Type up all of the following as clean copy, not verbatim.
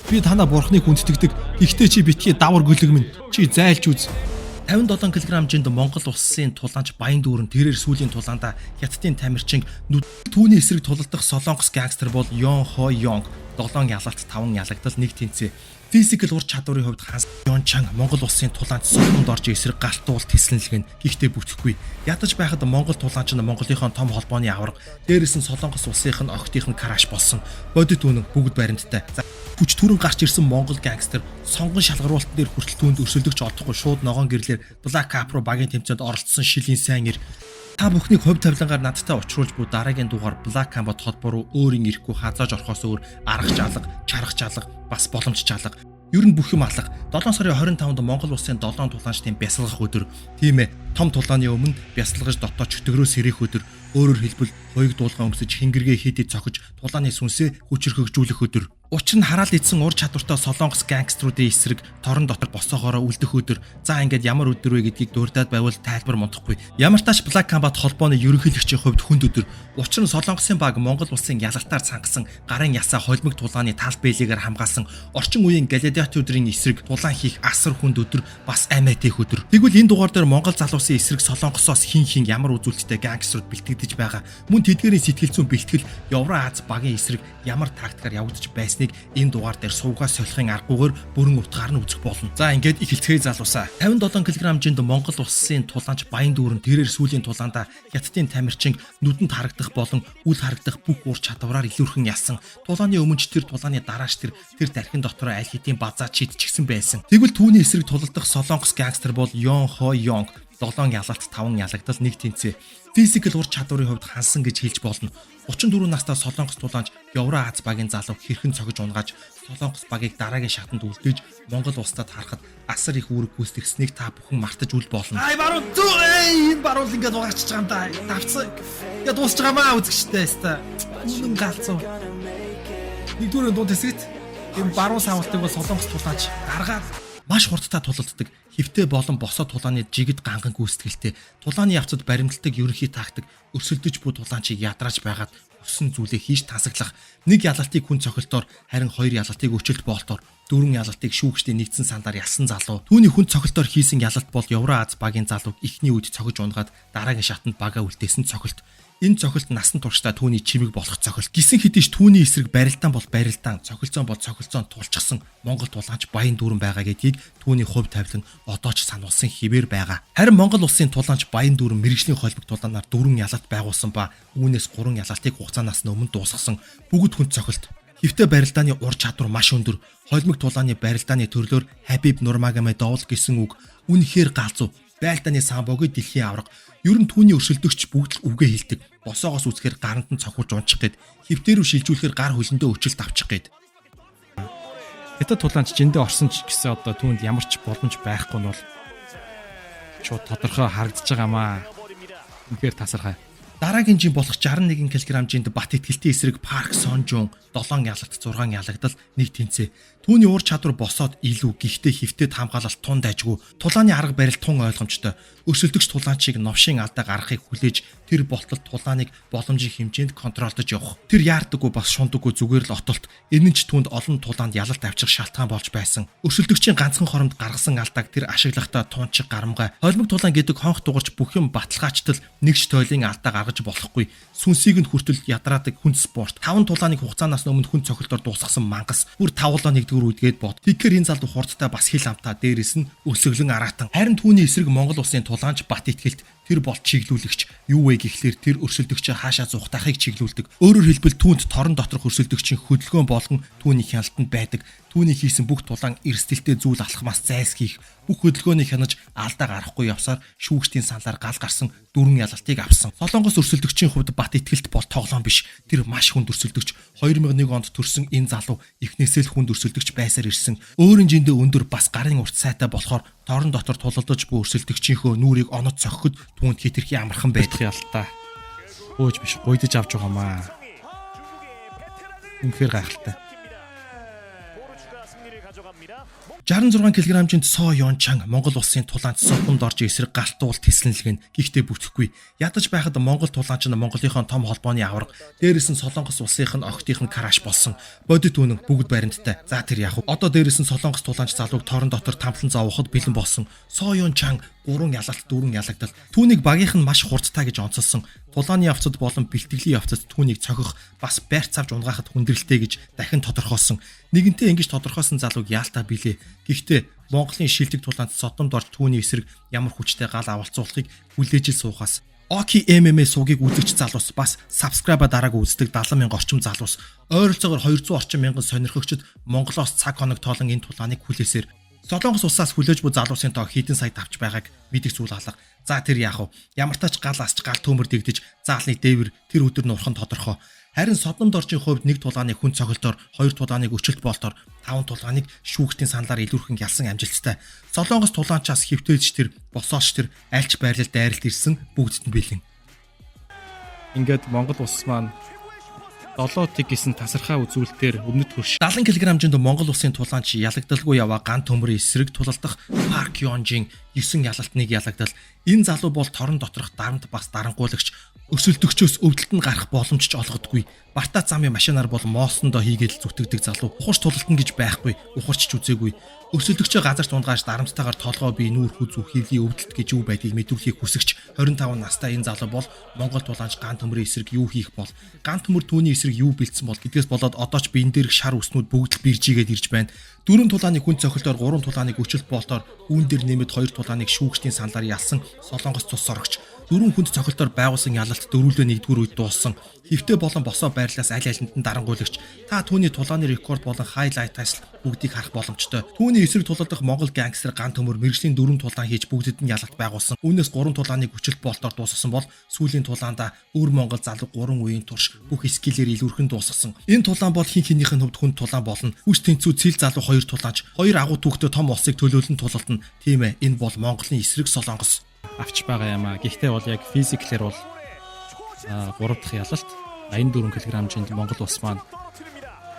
Би танаа бурхныг хүндэтгэдэг. Гэхдээ чи битгий давар гөлөг минь. Чи зайлж үз. 57 кг-нд Монгол улсын тулаанч Баяндүүрэн тэрээр сүүлийн тулаандаа Хятадын тамирчин түүний эсрэг тулалдах Солонгос гангстер бол Йон Хо Йонг 7 ялалт 5 ялагдал 1 тэнцээ. Физикал ур чадварын хувьд Ханс Йон Чан Монгол улсын тулаанч Солонгонд орж эсрэг галтуул тэслэнлэг нь гэхдээ бүтэхгүй. Ядаж байхад Монгол тулаанч нь Монголынхон том холбооны аварга, дээрээс нь Солонгос улсынх нь огтынх нь краш болсон. Бодит үнэн бүгд баримттай. Хүч түрэн гарч ирсэн Монгол гангстер сонгон шалгаруулалтан дээр хүртэл түүнд өрсөлдөгч олдохгүй шууд ногоон гэрлээр Black Cup руу багийн тэмцээнд оролцсон шилийн сайн ир. Та бүхнийг хувь тавилангаар надтай учруулж буй дараагийн дугаар Black Combat холбоо руу өөрийн ирэхгүй хазааж орохоос өөр аргач алга, чаргач алга, бас боломж чалга. Ер нь бүх юм алга. 7 сарын 25-нд Монгол улсын 7 тулаанчдын бясалгах өдөр. Тийм ээ, том тулааны өмнө бясалгаж дотоо чөтгөрөө сэрэх өдөр. Өөрөөр хэлбэл хуйг дуулгаа өмсөж хингэргээ хийдий цохиж тулааны сүнсээ хүчрхэгжүүлэх өдөр. Учир нь хараал идсэн ур чадвартай Солонгос гангструудын эсрэг торон дотор босоогоороо үлдэх өдөр. За ингээд ямар өдөр вэ гэдгийг дурдаад байвал тайлбар мундахгүй. Ямар тач Black Combat холбооны ерөнхийлөгчийн хувьд хүнд өдөр. Учир нь Солонгосын баг Монгол улсын ялалтаар цангасан гарын ясаа холимог тулааны тал бэлигээр хамгаалсан орчин үеийн гладиаторын эсрэг тулаан хийх асар хүнд өдөр, бас амиатых өдөр. Тэгвэл энэ дугаар дээр Монгол залуусын эсрэг Солонгосоос хин хин ямар үзүүлэлттэй гангструуд бэлтгэгдэж байгаа. Мөн тэдгээрийн сэтгэл зүйн бэлтгэл Евро Аз багийн эсрэг ямар тактикаар явагдаж байсныг энэ дугаар дээр сувгаа солихын аргагүйгээр бүрэн утгаар нь үзэх болно. За ингээд эхэлцгээе залуусаа. 57 кг-нд Монгол улсын тулаанч Баяндүүрэн тэрээр сүүлийн тулаандаа Хятадын тамирчин нүдэнд харагдах болон үл харагдах бүх ур чадвараар илүүрхэн ялсан. Тулааны өмнө ч тэр, тулааны дараач тэр, тэр дархин дотроо аль хэдийн базаа чидчихсэн байсан. Тэгвэл түүний эсрэг тулалдах Солонгос гангстер бол Йон Хо Йонг 7 ялалт 5 ялагдал 1 тэнцээ. Физикал ур чадварын хувьд хансан гэж хэлж болно. 34 настай Солонгос тулаанч Евро Аз багийн залуу хэрхэн цогж унгааж Солонгос багийг дараагийн шатанд үлдээж Монгол улсад харахад асар их үүрэг гүйцэтгэснийг та бүхэн мартаж үл болно. Ай баруун зүү эй энэ баруун ингээд угаачихж байгаа юм да. Давцсан. Ингээ дуусч байгаа маа үзэгчтэй өстой. Үнэн галзуу. Нэгдүгээр дунд хэсэгт энэ баруун савлтыг бол Солонгос тулаанч гаргаад маш хурдтай тулалддаг. Хэвтэй болон босоо тулааны жигд ганган гүйцэтгэлтэй. Тулааны явцад баримталдаг ерөнхий тактик өрсөлдөж буй тулаанчийг ядрааж байгаад хүссэн зүйлээ хийж тасаглах. Нэг ялалтыг хүн цохилтоор, харин хоёр ялалтыг өчөлт боолтоор, дөрвөн ялалтыг шүүгчдийн нэгдсэн сандаар ялсан залуу. Түүний хүн цохилтоор хийсэн ялалт бол Евро Аз багийн залууг эхний үед цохиж унгаад дараагийн шатанд багаа үлдээсэн цохилт. Энэ цохилт насан туршдаа түүний чимэг болох цохилт. Гисэн хэдий ч түүний эсрэг барилдаан бол барилдаан, цохилцоон бол цохилцоон тулчихсан Монгол тулаанч Баяндүүрэн байгаа гэдгийг түүний хувь тавилан одоо ч сануулсан хിവэр байгаа. Харин Монгол улсын тулаанч Баяндүүрэн мэрэгжлийн холбог тулаанаар дөрвөн ялалт байгуулсан ба үүнээс гурван ялалтыг хугацаанаас өмнө дуусгасан. Бүгд хүн цохилт. Хэвтэй барилдааны ур чадвар маш өндөр. Холимог тулааны барилдааны төрлөөр Хабиб Нурмагомедов гэсэн үг үнэхээр галзуу. Байлдааны самбогийн дэлхийн аварга. Ер нь түүний өрсөлдөгч бүгд л үгээ хэлдэг. Босоогоос үзэхээр гаранд нь цохиулж унчих гээд, хэвтээ рүү шилжүүлэхээр гар хөлөндөө өчөлт авчих гээд. Хятад тулаанч жиндээ орсон ч гэсэн одоо түүнд ямар ч боломж байхгүй нь бол шууд тодорхой харагдаж байгаамаа. Үнэхээр тасархай. Дараагийн жин болох 61 кг-нд Бат Итгэлтийн эсрэг Парк Сонжун 7 ялалт 6 ялагдал 1 тэнцээ. Түүний ур чадвар босоод илүү, гэхдээ хэвтэд хамгаалалт тун дайжгүй. Тулааны арга барил тун ойлгомжтой. Өрсөлдөгч тулаанчийг новшийн алдаа гаргахыг хүлээж тэр болтол тулааныг боломжийн хэмжээнд control дож явах. Тэр яардаггүй, бас шундаггүй, зүгээр л отолт. Энэ нь ч түүнд олон тулаанд ялалт авчих шалтгаан болж байсан. Өрсөлдөгчийн ганцхан хоромд гаргасан алдааг тэр ашиглахдаа туунчих гарамгай. Холимог тулаан гэдэг хонх дугарч бүх юм баталгаажтал нэгч тойлын алдаа гаргаж болохгүй. Сүнсийг нь хүртэл ядраадаг хүнд спорт. Таван тулааныг хугацаанаас өмнө хүн цохилтоор дуусгасан мангас. Бүр тавуулаа нэгдүгээр үдгээд бод. Тэгэхээр энэ залуу хурдтай, бас хил амтаа, дээрээс нь өсөглөн араатан. Харин түүний эсрэг Монгол улсын тулаанч Бат Итгэлт тэр бол чиглүүлэгч. Юу вэ гэхлээр тэр өрсөлдөгчөө хаашаа зугатаахыг чиглүүлдэг. Өөрөөр хэлбэл түүнд торон доторх өрсөлдөгчийн хөдөлгөөн болгон түүний хяналтанд байдаг. Түүний хийсэн бүх тулаан эрсдэлтэй зүйл алхмаас зайлсхийх, бүх хөдөлгөөнийг хянаж алдаа гаргахгүй явсаар шүүгчдийн саналаар гал гарсан дөрвөн ялалтыг авсан. Солонгос өрсөлдөгчийн хувьд Бат Итгэлт бол тоглоом биш. Тэр маш хүнд өрсөлдөгч. 2001 онд төрсэн энэ залуу эхнээсээ л хүнд өрсөлдөгч байсаар ирсэн. Өөрийн жиндээ өндөр, бас гарын урт сайтай болохоор торон дотор тулалдаж буй өрсөлдөгчийнхөө нүрийг онож цохиход түүнд хэтэрхий амархан байдаг. Ялтаа. Хөөж биш, гуйдаж авч байгаамаа. Үнэхээр гайхалтай. 66 кг-ийн Со Йончан Монгол улсын тулаанч Содомд орж эсрэг галтуул тэслэнлэгэн гэхдээ бүтэхгүй. Ядаж байхад Монгол тулаанч нь Монголынхон том холбооны аварга, дээрээс нь Солонгос улсынх нь огтынх нь crush болсон. Бодит үнэн бүгд баримттай. За тэр яг. Одоо дээрээс нь Солонгос тулаанч залууг тоорон дотор тамтлан зовооход бэлэн болсон. Со Йончан 3 ялалт 4 ялагдал. Түүнийг багийнх нь маш хурдтай гэж онцолсон. Тулааны явцад болон бэлтгэлийн явцад түүнийг цохих бас байрц авч унгаахад хүндрэлтэй гэж дахин тодорхойлсон. Нэгэнтээ ингэж тодорхойлсон залууг яалтаа билээ. Гэхдээ Монголын шилдэг тулаанд Содомд орж түүний эсрэг ямар хүчтэй гал авалцуулахыг хүлээж ил суухаас. Оки MMA сувгийг үзэгч залуус бас subscribe дараагүй үздэг 70 мянга орчим залуус ойролцоогоор 200 орчим мянган сонирхогчид Монголоос цаг хоног тоолон энэ тулааныг хүлээсээр. Солонгос улсаас хүлээж буй залуусын тоо хэдэн сая тавч байгааг мэдэх зүйл алга. За тэр яах вэ? Ямар тач гал асч гал төмөр дэгдэж заалны дээвэр тэр өдөр нурхан тодорхой. Харин Содомд оржийн хувьд нэг тулааны хүн цохилтоор, хоёр тулааныг өчөлт болтоор, таван тулааныг шүүгчдийн саналаар илүүрхэн ялсан амжилттай. Солонгос тулаанчаас хэвтээлж тэр, босооч тэр альч байрлал дайралт ирсэн бүгдд нь бэлэн. Ингээд Монгол улс маань 7 тэг гэсэн тасархай үзүүлэлтээр өмнөд хөрш 70 кг-нд Монгол улсын тулаанч ялагдalгүй яваа ган төмрийн эсрэг тулалдах Парк Йонжин 9 ялалт 1 ялагдал. Энэ залуу бол торон доторх дарамт бас дарангуулагч өсөлтөгчөөс өвдөлт нь гарах боломж ч олгодгүй. Бартаа замын машинаар бол моосондоо хийгээл зүтгэдэг залуу. Ухарч тулалтна гэж байхгүй, ухарч ч үзээгүй. Өсөлтөгчөө газарт унгааж дарамттайгаар толгой бие нүүр хүзүү хөвлийн өвдөлт гэж юу байдгийг мэдрүүлэхийг хүсэгч 25 настай энэ залуу бол Монгол тулаанч ган төмрийн эсрэг юу хийх бол, ган төмөр түүний эсрэг юу бэлдсэн бол гэдгээс болоод одоо ч биен дээрх шар үснүүд бүгд л биржигээд ирж байна. Дөрвөн тулааны хүн цохилтоор, гурван тулааныг өчөлт болтоор, үүн дээр нэмэд хоёр тулааныг шүүгчдийн саналаар ялсан Солонгос цус сорогч. Дөрвөн хүнд цохилтоор байгуулсан ялалт дөрвөлөө нэгдүгээр үед дууссан. Хэвтэ болон босоо байрлалаас аль алинд нь дарангуйлагч. Та түүний тулааны рекорд болон highlight аас бүгдийг харах боломжтой. Түүний эсрэг тулалдах Монгол гангстер ган төмөр мэргэжлийн дөрвөн тулаан хийж бүгдэд нь ялалт байгуулсан. Үүнээс гурван тулааныг өчөлт болтоор дуусгасан бол сүүлийн тулаанда өвөр Монгол залуу гурван үеийн турш бүх skill ээр илүүрхэн дуусгасан. Энэ тулаан бол хин хинийх нь хувьд хүн тулаан болно. Хүч тэнцүү цэл залуу хоёр тулаанч, хоёр агуу түүхтэй том улсыг төлөөлөн тулалдана. Тийм ээ, энэ бол Монголын эсрэг Солонгос авч байгаа юм а. Гэхдээ бол яг physical ээр бол 3 дахь ялалт 84 кг-нд Монгол улс маань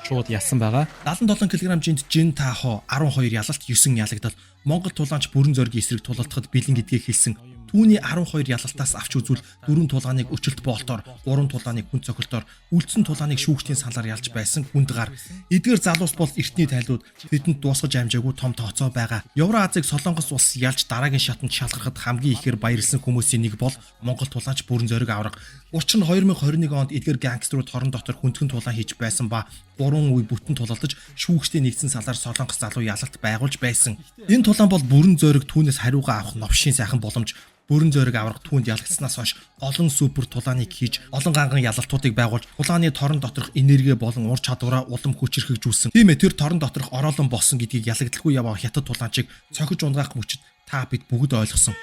шууд ялсан байгаа. 77 кг-нд Жин Тахо 12 ялалт 9 ялагдал. Монгол тулаанч бүрэн зоригийн эсрэг тулалдахад бэлэн гэдгийг хэлсэн. Түүний 12 ялалтаас авч үзвэл дөрвөн тулааныг өчөлт болтоор, гурван тулааныг хүн цохилтоор, үлдсэн тулааныг шүүгчдийн саналаар ялж байсан хүнд гар. Эдгээр залуус бол эртний тайлууд тэдэнд дуусгаж амжаагүй том тооцоо байгаа. Евро Азийг Солонгос улс ялж дараагийн шатанд шалгархад хамгийн ихээр баярлсан хүмүүсийн нэг бол Монгол тулаанч бүрэн зориг авраг. Учир нь 2021 онд эдгээр гангстерууд торон дотор хүндхэн тулаан хийж байсан ба гурван үе бүтэн тулалдаж шүүгчдийн нэгдсэн салаар Солонгос залуу ялалт байгуулж байсан. Энэ тулаан бол бүрэн зориг түүнээс хариугаа авах новшийн сайхан боломж. Бүрэн зориг авраг түүнд ялагдсанаас хойш олон супер тулааныг хийж олон ганган ялалтуудыг байгуулж тулааны торон доторх энерги болон ур чадвараа улам хүчирхэгжүүлсэн. Тийм ээ, тэр торон доторх ороолон болсон гэдгийг ялагдalгүй яваа хятад тулаанчийг цохиж унгаах мөчид та бид бүгд ойлгосон.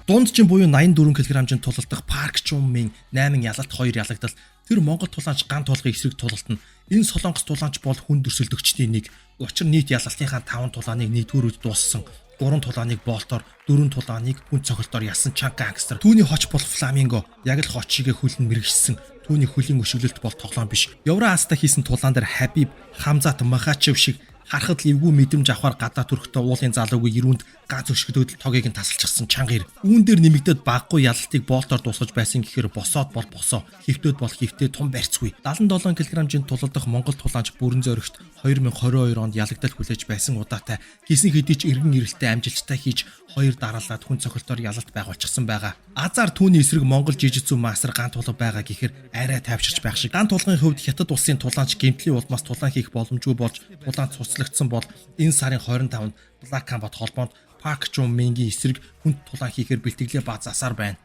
Дундчин буюу 84 кг-ын тулалдах Парк Чумын 8 ялалт 2 ялагдал. Тэр Монгол тулаанч ган тулгын эсрэг тулалтна. Энэ Солонгос тулаанч бол хүн өрсөлдөгчдийн нэг. Учир нийт ялалтынхаа 5 тулааныг нэгдүгээр үед дууссан. 3 тулааныг болтоор, 4 тулааныг хүн цохилтоор ялсан чанга гангстер. Түүний хоч бол фламинго. Яг л хоч шигээ хөлн мэрэгшсэн. Түүний хөлийн өшөглөлт бол тоглоом биш. Евро Азтай хийсэн тулаан дээр Хабиб, Хамзат Махачев шиг харахад л эвгүй мэдрэмж авахар гадаа төрхтөө уулын залуугийн ирүүнд гац өшгдөд тогийг нь тасалчихсан чанга ир. Үүн дээр нэмэгдээд баггүй ялалтыг болтоор дуусгаж байсан гэхээр босоод бол босоо, хэвтөөд бол хэвтээ тум барьцгүй. 77 кг-ын тулалдах Монгол тулаанч бүрэн зоригт 2022 онд ялагдал хүлээж байсан удаатай. Гисэн хэдий ч эргэн ирэлтээ амжилттай хийж хоёр дараалаад хүн цохилтоор ялалт байгуулчихсан байгаа. Азар түүний эсрэг Монгол жижицүү мастер ган тулга байгаа гэхээр арай тайвширч байх шиг. Ган тулгын хувьд хятад улсын тулаанч гэмтлийн улмаас тулаан хийх боломжгүй болж тулаан цуцлагдсан бол энэ сарын 25-нд Black Combat холбоонд Парк Чун Мингийн эсрэг хүнд тулаан хийхээр бэлтгэлээ ба засаар байна.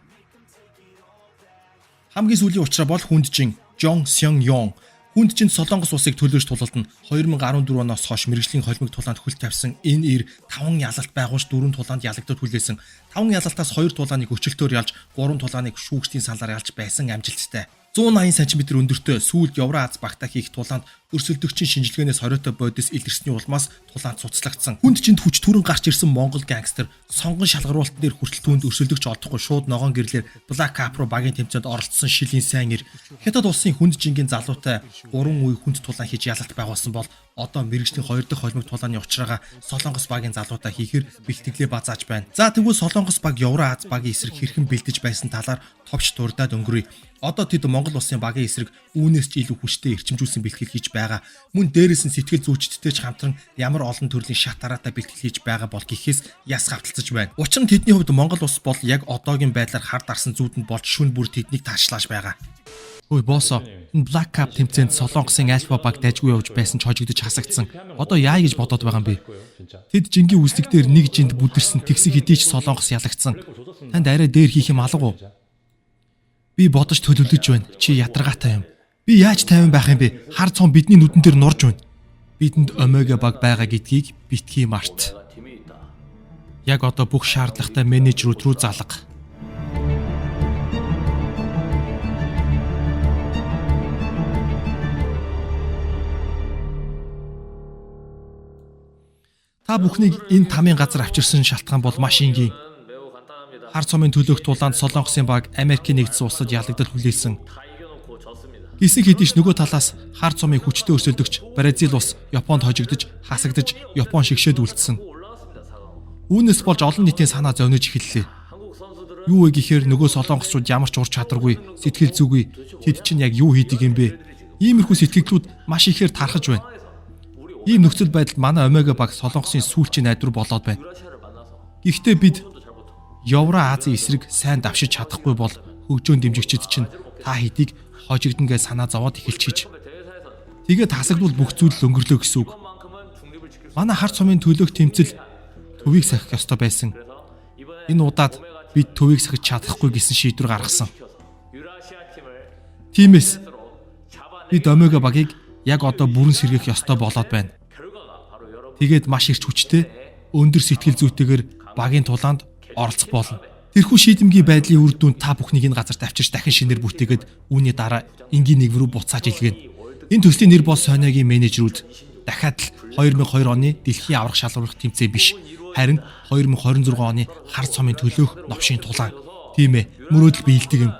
Хамгийн сүүлийн учраа бол хүндчин Жон Сён Йон. Хүнд чинь Солонгос улсыг төлөөж тулалдана. 2014 оноос хойш мэргэжлийн холимог тулаанд хөл тавьсан энэ ир 5 ялалт байгуулж 4 тулаанд ялагдаж хүлээсэн. 5 ялалтаас 2 тулааныг өчөлтөөр ялж, 3 тулааныг шүүгчдийн саналаар ялж байсан амжилттай. 180 см өндөртэй сүүлд Евро Аз багтаа хийх тулаанд Өрсөлдөгчийн шинжилгээнээс хориотой бодис илэрсний улмаас тулаан цуцлагдсан. Хүнд жинд хүч түрэн гарч ирсэн Монгол гангстер сонгон шалгаруулалтан дээр хүртэл түүнд өрсөлдөгч олдохгүй шууд ногоон гэрлээр Black Cup руу багийн тэмцээнд оролцсон шилийн сайн эр. Хятад улсын хүнд жингийн залуутай 3 үе хүнд тулаан хийж ялалт байгуулсан бол одоо мэргэжлийн 2 дахь холимог тулааны учраагаа Солонгос багийн залуутай хийхээр бэлтгэлээ базааж байна. За тэгвэл Солонгос баг Евро Аз багийн эсрэг хэрхэн бэлдэж байсан талаар товч дурдаад өнгөрье. Одоо тэд Монгол улсын багийн эсрэг үүнээс ч илүү хүчтэй эрчимжүүлсэн бэлтгэл хийж байгаа. Мөн дээрээс нь сэтгэл зүйчдтэй ч хамтран ямар олон төрлийн шат дараатай бэлтгэл хийж байгаа бол гэхээс яс гавталцаж байна. Учир нь тэдний хувьд Монгол улс бол яг одоогийн байдлаар хар дарсан зүүдэнд болж шүн бүр тэднийг таашлааж байгаа. Ой боосо, энэ Black Cup тэмцээнд Солонгосын Альфа баг дайжгүй явж байсан ч хожигдож хасагдсан. Одоо яа гэж бодоод байгаа юм бэ? Тэд жингийн үслэг дээр нэг жинд бүдэрсэн тэгсэг хэдий ч Солонгос ялагдсан. Танд арай дээр хийх юм алга уу? Би бодож төлөвлөж байна. Чи ядаргаатай юм. Би яаж тайван байх юм бэ? Хар цом бидний нүдэн дээр нурж байна. Бидэнд Омега баг байгаа гэдгийг битгий март. Яг одоо бүх шаардлагатай менежерүүд рүү залга. Та бүхнийг энэ тамийн газар авчирсан шалтгаан бол маш энгийн. Хар цомын төлөөх тулаанд Солонгосын баг Америкийн нэгдсэн улсад ялагдал хүлээсэн. Гисэн хэдий ч нөгөө талаас хар цомын хүчтэй өрсөлдөгч Бразил улс Японд хожигдож, хасагдаж, Япон шигшээд үлдсэн. Үүнээс болж олон нийтийн санаа зовниж эхэллээ. Юу вэ гэхээр нөгөө солонгосчууд ямар ч ур чадваргүй, сэтгэл зүгүй, тэд чинь яг юу хийдэг юм бэ? Иймэрхүү сэтгэлдлүүд маш ихээр тархаж байна. Ийм нөхцөл байдалд манай Омега баг Солонгосын сүүлчийн найдвар болоод байна. Гэхдээ бид Евро Азийн эсрэг сайн давшиж чадахгүй бол хөгжөөн дэмжигчид чинь та хэдийг хожигдно гэж санаа зовоод эхэлчихэж. Тэгээд хасагдвал бүх зүйл л өнгөрлөө гэсэн үг. Манай хар цомын төлөөх тэмцэл төвийг сахих ёстой байсан. Энэ удаад бид төвийг сахиж чадахгүй гэсэн шийдвэр гаргасан. Тиймээс бид Омега багийг яг одоо бүрэн сэргээх ёстой болоод байна. Тэгээд маш ирч хүчтэй өндөр сэтгэл зүйтэйгээр багийн тулаанд оролцох болно. Тэрхүү шийдэмгий байдлын үр дүнд та бүхнийг энэ газарт авчирч дахин шинээр бүтээгээд үүний дараа энгийн нийгэм рүү буцааж илгээнэ. Энэ төслийн нэр бол Сониагийн менежерүүд дахиад л 2002 оны дэлхийн аварга шалруулах тэмцээн биш. Харин 2026 оны хар цомын төлөөх новшийн тулаан. Тийм ээ, мөрөөдөл биелдэг юм.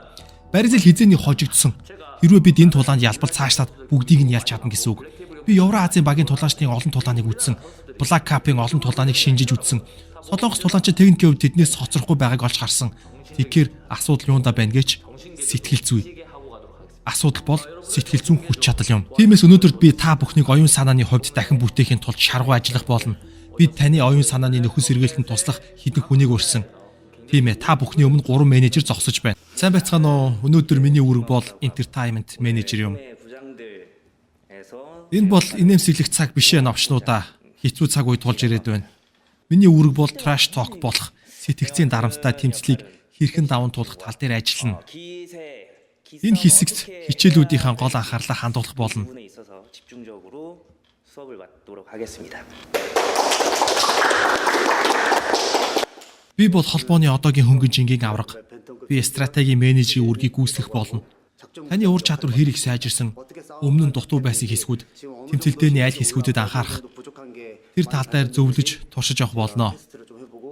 Бразил хизээний хожигдсон. Хэрвээ бид энэ тулаанд ялбал цаашлаад бүгдийг нь ялж чадна гэсэн үг. Би Евро Азийн багийн тулаанчдын олон тулааныг үзсэн. Black Cup-ын олон тулааныг шинжиж үзсэн. Солонгос тулаанчид техникийн хувьд тэднээс хоцрохгүй байгааг олж харсан. Тэгэхээр асуудал юунда байна гэж сэтгэл зүй. Асуудал бол сэтгэл зүйн хүч чадал юм. Тиймээс өнөөдөр би та бүхнийг оюун санааны хувьд дахин бүтээхийн тулд шаргуу ажиллах болно. Би таны оюун санааны нөхөн сэргээлтэнд туслах хэдэн хүнийг урьсан. Тийм ээ, та бүхний өмнө 3 менежер зогсож байна. Сайн байцгаана уу? Өнөөдөр миний үүрэг бол entertainment менежер юм. Энэ бол инээмсэглэх цаг биш ээ новшнуудаа. Хэцүү цаг үе тулж ирээд байна. Миний үүрэг бол trash talk болох сэтгцийн дарамттай тэмцлийг хэрхэн даван туулах тал дээр ажиллана. Энэ хэсэгт хичээлүүдийнхээ гол анхаарлаа хандуулах болно. Би бол холбооны одоогийн хөнгөн жингийн авраг. Би стратегийн менежерийн үүргийг гүйцэтгэх болно. Таны ур чадвар хэр их сайжирсан, өмнө нь дутуу байсан хэсгүүд, тэмцэлдээний аль хэсгүүдэд анхаарах, тэр тал дээр зөвлөж туршиж явах болно.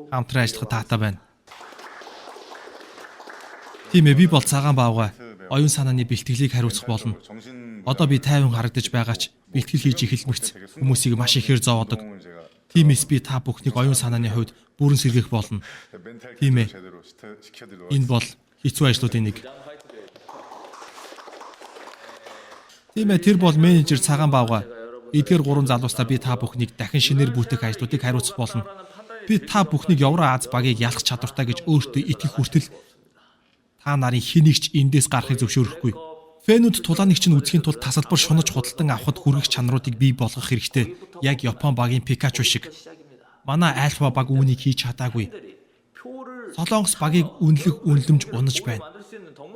Хамтран ажиллах таатай байна. Тийм ээ, би бол цагаан баавгай оюун санааны бэлтгэлийг хариуцах болно. Одоо би тайван харагдаж байгаа ч бэлтгэл хийж эхэлмэгц хүмүүсийг маш ихээр зовоодог. Тиймээс би та бүхнийг оюун санааны хувьд бүрэн сэргээх болно. Тийм ээ. Энэ бол хэцүү ажлуудын нэг. Тийм ээ, тэр бол менежер цагаан баавгай. Эдгээр гурван залуустаа би та бүхнийг дахин шинээр бүтээх ажлуудыг хариуцах болно. Би та бүхнийг Евро Аз багийг ялах чадвартай гэж өөртөө итгэх хүртэл та нарын хэнийг ч эндээс гарахыг зөвшөөрөхгүй. Фэнүүд тулааныг чинь үзэхийн тулд тасалбар шунаж худалдан авахд хүргэх чанаруудыг бий болгох хэрэгтэй. Яг Япон багийн Пикачу шиг. Манай Альфа баг үүнийг хийж чадаагүй. Солонгос багийг үнэлэх үнэлэмж унаж байна.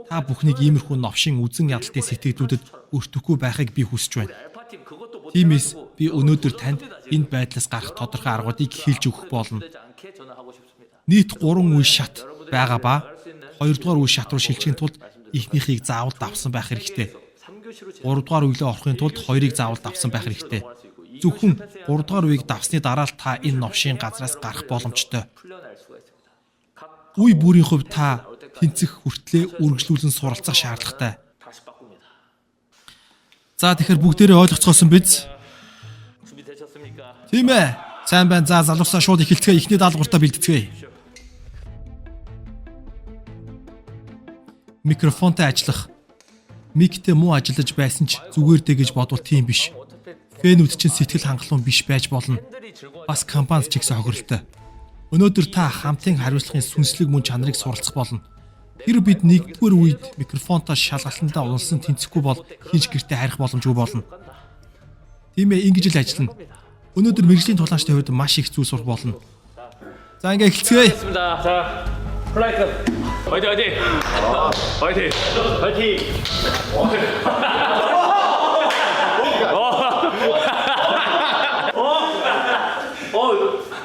Та бүхнийг иймэрхүү новшин үзэн ядалтын сэтгэлдүүдэд өртөхгүй байхыг би хүсэж байна. Тиймээс би өнөөдөр танд энэ байдлаас гарах тодорхой аргуудыг хэлж өгөх болно. Нийт 3 үе шат байгаа ба 2 дугаар үе шат руу шилжихийн тулд эхнийхийг заавал давсан байх хэрэгтэй. 3 дугаар үелээ орохын тулд 2-ыг заавал давсан байх хэрэгтэй. Зөвхөн 3 дугаар үеийг давсны дараа л та энэ новшийн газраас гарах боломжтой. Үе бүрийн хувьд та тэнцэх хүртлээ үргэлжлүүлэн суралцах шаардлагатай. За тэгэхээр бүгдээрээ ойлгоцгоосон биз? Тийм ээ. Сайн байна. За залуусаа шууд эхэлцгээе. Эхний даалгавартаа бэлтцгээе. Микрофонтой ажиллах. Миктэй муу ажиллаж байсан ч зүгээр дээ гэж бодвол тийм биш. Фэнүүд чинь сэтгэл хангалуун биш байж болно. Бас компанид ч ихсэн хохиролтой. Өнөөдөр та хамтын хариуцлагын сүнслэг мөн чанарыг суралцах болно. Тэр бид нэгдүгээр үед микрофонтой шалгалтандаа унсан тэнцэхгүй бол хинч гэртээ харих боломжгүй болно. Тийм ээ, ингэж л ажиллана. Өнөөдөр мэргэжлийн тулаанчдын хувьд маш их зүйл сурах болно. За ингээ эхэлцгээе. 자, 플라이트. 화이팅, 화이팅! 화이팅! 화이팅!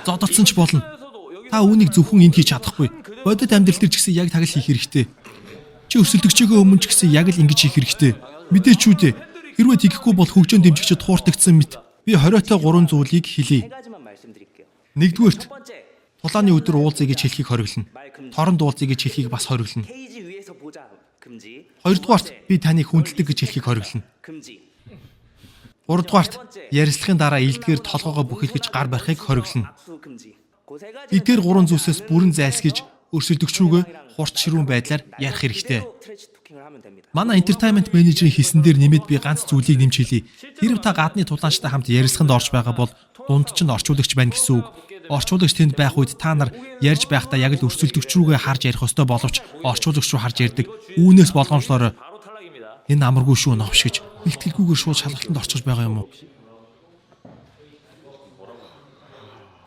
Зодолцсон ч болно. Та үүнийг зөвхөн энд хийж чадахгүй. Бодит амьдрал дээр ч гэсэн яг тагл хийх хэрэгтэй. Чи өрсөлдөгчөөгөө өмнө ч гэсэн яг л ингэж хийх хэрэгтэй. Мэдээч үү дээ. Хэрвээ тэгхгүй бол хөгжөөн дэмжигчид хууртагдсан мэт. Би 20-той 3 зүйлийг хэлье. 세 가지만 말씀드릴게요. Нэгдүгээрт 첫 번째, тулааны өдөр уулзъя гэж хэлхийг хориглоно. Торонд уулзъя гэж хэлхийг бас хориглоно. 케이지 위에서 보자 금지. Хоёрдугаарт би таныг хүндэлдэг гэж хэлхийг хориглоно. 금지. Гуравдугаарт ярилцлагын дараа илдгээр толгоогоо бүхэлгэж гар барихыг хориглоно. 악수 금지. 그세 가지. Эдгээр гурван зүйлсээс бүрэн зайлсхийж өрсөлдөгч рүүгээ хурц ширүүн байдлаар ярих хэрэгтэй. trash talking을 하면 됩니다. Манай entertainment менежерийн хийсэн дээр нэмээд би ганц зүйлийг нэмж хэлье. Хэрв та гадны тулаанчтай хамт ярилцлаганд орж байгаа бол дунд чинь орчуулагч байна гэсэн үг. Орчуулагч тэнд байх үед та нар ярьж байхдаа яг л өрсөлдөгч рүүгээ харж ярих ёстой боловч орчуулагч руу харж ярьдаг. Үүнээс болгоомжлоорой. 바로 탈락입니다. Энэ амаргүй шүү новш гэж бэлтгэлгүйгээр шууд шалгалтанд орчихож байгаа юм уу?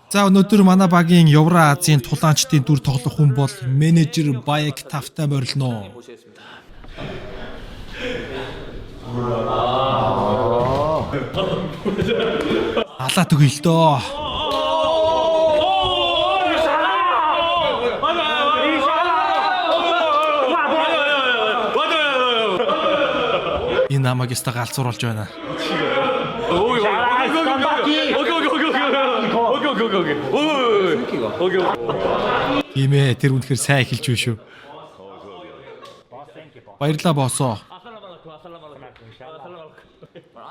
За өнөөдөр манай багийн Евро Азийн тулаанчдын дүр тоглох хүн бол менежер Баяк Тавтай морилно. 모시겠습니다. Алаа төгөл дөө. Энэ намайг өстө галзууруулж байна. 오케이, 오케이, 오케이, 오케이, 오케이, 오케이, 오케이, 오케이, 오케이. Тийм ээ, тэр үнэхээр сайн эхэлж байна шүү. Баярлалаа боосоо.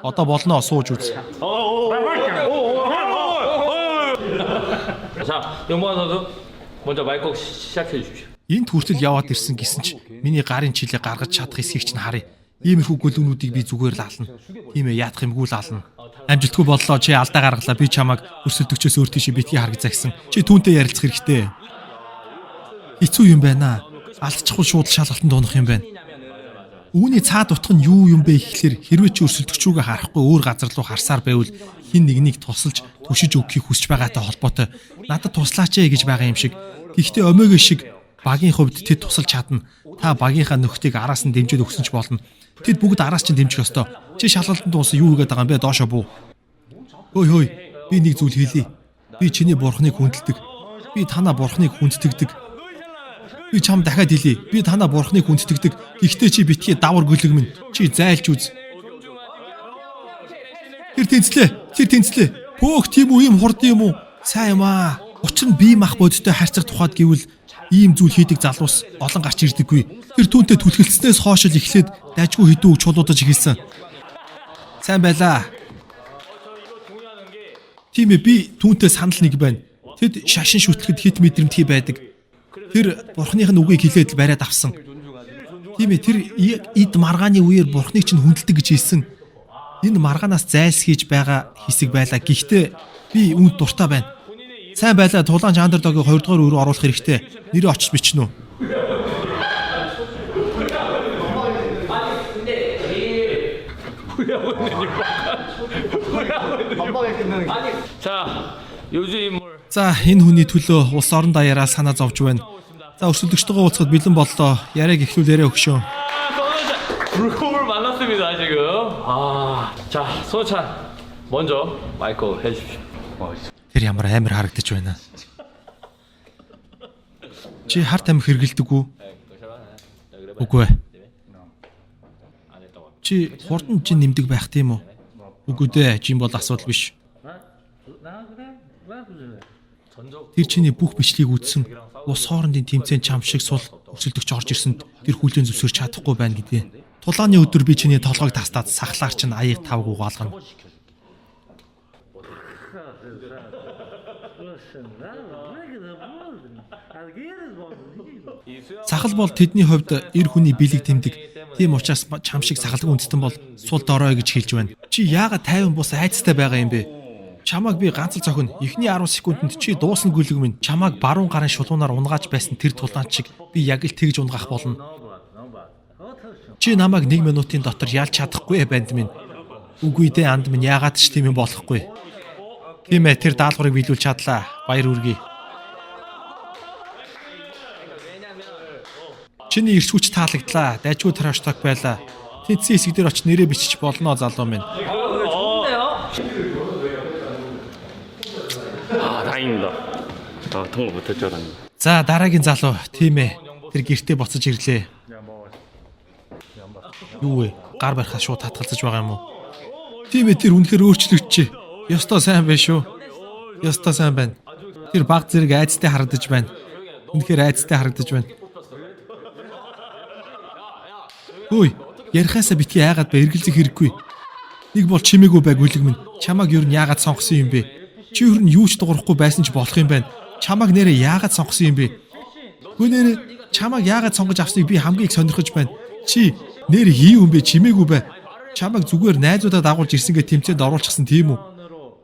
Одоо болно сууж үз. 자, 용범 선수 먼저 마이크 시작해 주십시오. Энд хүртэл яваад ирсэн гэсэн ч миний гарын чилээ гаргаж чадах эсхийг чинь харъя. Иймэрхүү гөлөөнүүдийг би зүгээр л ална. Тийм ээ, яадах юмгүй л ална. Амжилтгүй боллоо, чи алдаа гаргалаа. Би чамайг өрсөлдөгчөөс өөр тийшээ битгий харгазаа гэсэн. Чи түүнтэй ярилцах хэрэгтэй. Хэцүү юм байна. Алдчихвал шууд шалгалтанд унах юм байна. Үүний цаад утга нь юу юм бэ гэхлээр хэрвээ чи өрсөлдөгч рүүгээ харахгүй өөр газар руу харсаар байвал хин нэгнийг тусалж түшиж өгөхийг хүсэж байгаатай холбоотой. Надад туслаач ээ гэж байгаа юм шиг. Гэхдээ омега шиг багийн хувьд тэд тусалж чадна. Та багийнхаа нөхдийг араас нь дэмжиж өгсөн ч болно. Тэд бүгд араас чинь дэмжих ёстой. Чи шалгалтанд дуусан юу хийгээд байгаа юм бэ? Доошо буу. Хөөй хөөй, би нэг зүйл хэлье. Би чиний бурхныг хүндэлдэг. Би танаа бурхныг хүндэтгдэг. Би чам дахиад хэлье. Би танаа бурхныг хүндэтгдэг. Гэхдээ чи битгий давар гөлөг минь. Чи зайлж үз. Тэр тэнцлээ. Тэр тэнцлээ. Хөөх тийм үү юм хурд юм уу? Сайн юм аа. Учир нь бие мах бодтой харьцах тухайд гэвэл ийм зүйл хийдэг залуус олон гарч ирдэггүй. Тэр түүнтэй түлхэлцснээс хойш л эхлээд дайжгүй хэдэн үг чулуудаж эхэлсэн. Сайн байлаа. Тийм ээ, би түүнтэй санал нэг байна. Тэд шашин шүтлэхэд хит мэдрэмтгий байдаг. Тэр бурхных нь үгийг хэлээд л бариад авсан. Тийм ээ, тэр эд маргааны үеэр бурхныг чинь хүндэлдэг гэж хэлсэн. Энэ маргаанаас зайлсхийж байгаа хэсэг байлаа. Гэхдээ би үүнд дуртай байна. Сайн байлаа, тулаанч андердогийг 2 дугаар өрөө оруулах хэрэгтэй. Нэрээ очиж бичнэ үү? 자, 요즘 인물 За, энэ хүний төлөө улс орон даяараа санаа зовж байна. За, өрсөлдөгчтэйгээ уулзахад бэлэн боллоо. Яриаг эхлүүлээрэй өгшөө. 손호찬 불곰을 만났습니다 지금. 아, 자, 손호찬 먼저 마이크 해주십시오. Тэр ямар амар харагдаж байна. Чи хар тамхи хэрэглэдэг үү? Үгүй ээ. Чи хурдан жин нэмдэг байх тийм үү? Үгүй дээ, жин бол асуудал биш. Тэр чиний бүх бичлэгийг үзсэн. Ус хоорондын тэмцээн чам шиг сул өрсөлдөгч орж ирсэнд тэр хүлээн зөвшөөрч чадахгүй байна гэдээ. Тулааны өдөр би чиний толгойг тастаад сахлаар чинь аяыг тавг угаалгана. Сахал бол тэдний хувьд эр хүний бэлэг тэмдэг. Тийм учраас чам шиг сахалгүй үндэстэн бол сул дорой гэж хэлж байна. Чи яагаад 50 бус айцтай байгаа юм бэ? Чамааг би ганц л цохино. Эхний 10 секундэд чи дуусна гүйлэг минь. Чамааг баруун гарын шулуунаар унгааж байсан тэр тулаан чиг би яг л тэгж унгаах болно. Чи намайг 1 минутын дотор ялж чадахгүй банд минь. Үгүй дээ анд минь, яагаад ч тийм юм болохгүй. Тийм ээ, тэр даалгаврыг биелүүлж чадлаа. Баяр хүргэе. Чиний ирч хүч таалагдлаа. Дайчгүй trash talk байлаа. Тэнцсэн хэсэг дээр очиж нэрээ бичиж болно залуу минь. 아, 다행입니다. 아, 통과 못할 줄 알았는데. За, дараагийн залуу, тийм ээ. Тэр гэртээ буцаж ирлээ. Юу вэ? Гар барихаас шууд татгалзаж байгаа юм уу? Тийм ээ, тэр үнэхээр өөрчлөгдөж. Ёстой сайн байна шүү. Ёстой сайн байна. Тэр баг зэрэг айцтай харагдаж байна. Үнэхээр айцтай харагдаж байна. Хөөе, ярихаасаа битгий айгаад бай, эргэлзэх хэрэггүй. Нэг бол чимээгүй бай гүйлэг минь. Чамааг ер нь яагаад сонгосон юм бэ? Чи ер нь юу ч дуурахгүй байсан ч болох юм байна. Чамааг нэрээ яагаад сонгосон юм бэ? Гү нэрээ чамааг яагаад сонгож авсныг би хамгийн их сонирхож байна. Чи нэр хий юм бэ, чимээгүй бай. Чамааг зүгээр найзуудаа дагуулж ирсэн гэ тэмцээнд оруулчихсан тийм үү?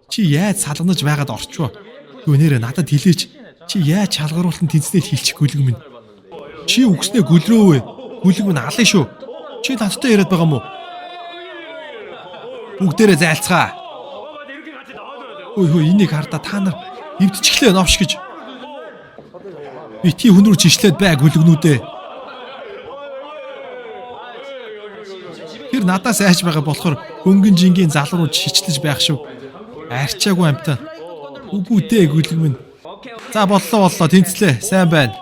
Чи яаж салганаж байгаад орчвоо? Гү нэрээ надад хэлээч. Чи яаж чалгаруулсан тэнцнээ хэлчих гүлэг минь. Чи үгснээ гүлрөөв. Гүлэг минь алын шүү. Чи надтай яриад байгаа юм уу? Бүгдээрээ зайлцгаа. Хөөе хөөе, энийг хардаа та нар эвдчихлээ новш гэж. Бити хүн рүү чишлээд бай гүлгнүүдээ. Тэр надаас айж байгаа болохоор хөнгөн жингийн зал руу шичлэж байх шүү. Арчаагүй амтаа. Үгүй дээ гүлэг минь. За, боллоо боллоо, тэнцлээ. Сайн байна.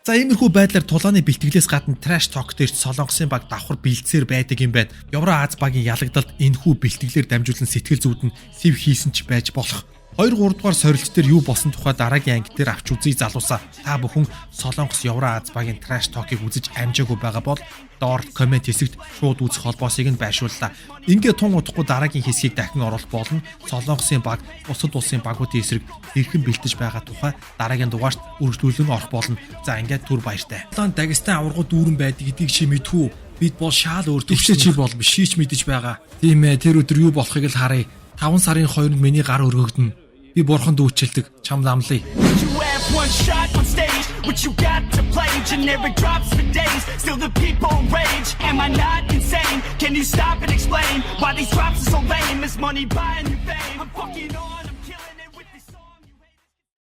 За, иймэрхүү байдлаар тулааны бэлтгэлээс гадна trash talk дээр ч Солонгосын баг давхар бэлдсээр байдаг юм байна. Евро Аз багийн ялагдалд энэхүү бэлтгэлээр дамжуулан сэтгэл зүйд нь сэв хийсэн ч байж болох. 2 3 дугаар сорилт дээр юу болсон тухай дараагийн анги дээр авч үзье залуусаа. Та бүхэн Солонгос Евро Аз багийн trash talk-ыг үзэж амжаагүй байгаа бол доор comment хэсэгт шууд үзэх холбоосыг нь байршууллаа. Ингээд тун удахгүй дараагийн хэсгийг дахин оруулах болно. Солонгосын баг бусад улсын багуудын эсрэг хэрхэн бэлтэж байгаа тухай дараагийн дугаарт үргэлжлүүлэн орох болно. За, ингээд түр баяртай. Улаан Дагестан аваргуу дүүрэн байдаг гэдгийг чи мэдэх үү? Бид бол шаал өөр төвшөө, чи бол биш шийч мэдэж байгаа. Тийм ээ, тэр өдөр юу болохыг л харъя. 5 сарын 2-нд миний гар өргөгдөнө. Би бурханд үйлчилдэг. Чамд амлая. You have one shot on stage, what you got to play? Generic drops for days, still the people rage. Am I not insane? Can you stop and explain why these drops are so lame? Is money buying you fame? I'm fucking on.